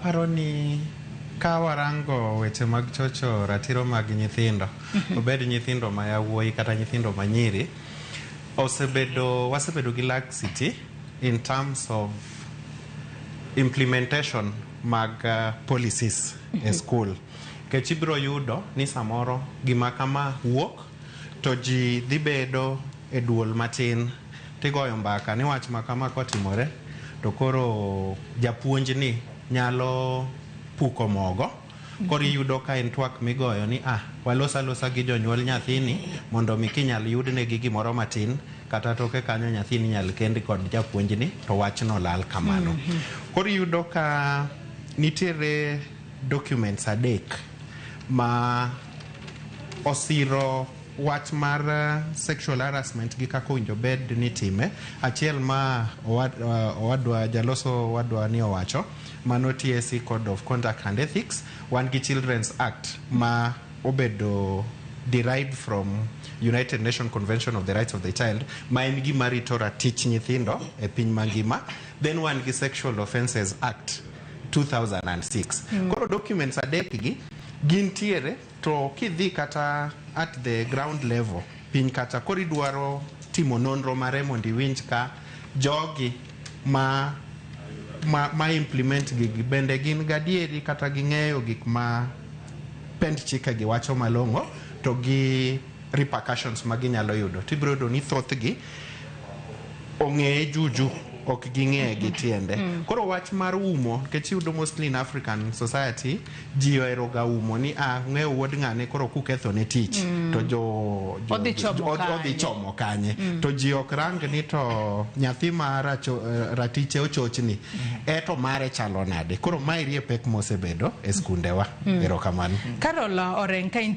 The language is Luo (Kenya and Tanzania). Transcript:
Aparo ni ka warango weche mag chocho ratiro mag nyithindo, obed nyithindo ma yawuoyi kata nyithindo ma nyiri, osebedo wasebedo gi laxity in terms of implementation mag policies e school. Nikech ibiro yudo ni samoro gima kama wuok to ji dhi bedo e duol matin tigoyo mbaka ni wach ma kama kotimore to koro japuonj ni nyalo puko mogo. Koro iyudo ka en twak migoyo ni ah, walos alosa gi jonyuol nyathini mondo mi kinyal yudnegi gimoro matin kata toke kanyo nyathini nyal kend kod japuonjni to wachno lal kamano. Koro iyudo ka nitiere documents adek ma osiro wach mar sexual harassment gi kaka owinjo bed ni time. Achiel ma owadwa jaloso owadwa ni owacho mano TSC Code of Conduct and Ethics. Wan gi Children's Act ma obedo derived from United Nations Convention of the Rights of the Child, ma en gima rito ratich nyithindo e piny mangima. Then wan gi Sexual Offences Act 2006. Koro documents adek gi gintiere, to kidhi kata at the ground level piny kata koro idwaro timo nonro mare mondo iwinj ka jogi ma implement gigi bende gin gadieri kata ging'eyo gik ma pend chike gi wacho malong'o to gi repercussions ma ginyalo yudo, tibiro yudo ni thothgi ong'eye juju, ok ging'eye gi tiende. Koro wach mar umo, nikech iyudo mostly in African society ji ohero ga umo ni ah, ung'eyo wuod ng'ane, koro kuketho ne tich to jo Odhi chomo odhi kanye. Chomo kanye. To ji ok rang ni to nyathi ma ratiche ochochni eto mare chalo nade. Koro maeri e pek mosebedo e skundewa. Erokamano. Carol Oreng, ka intie.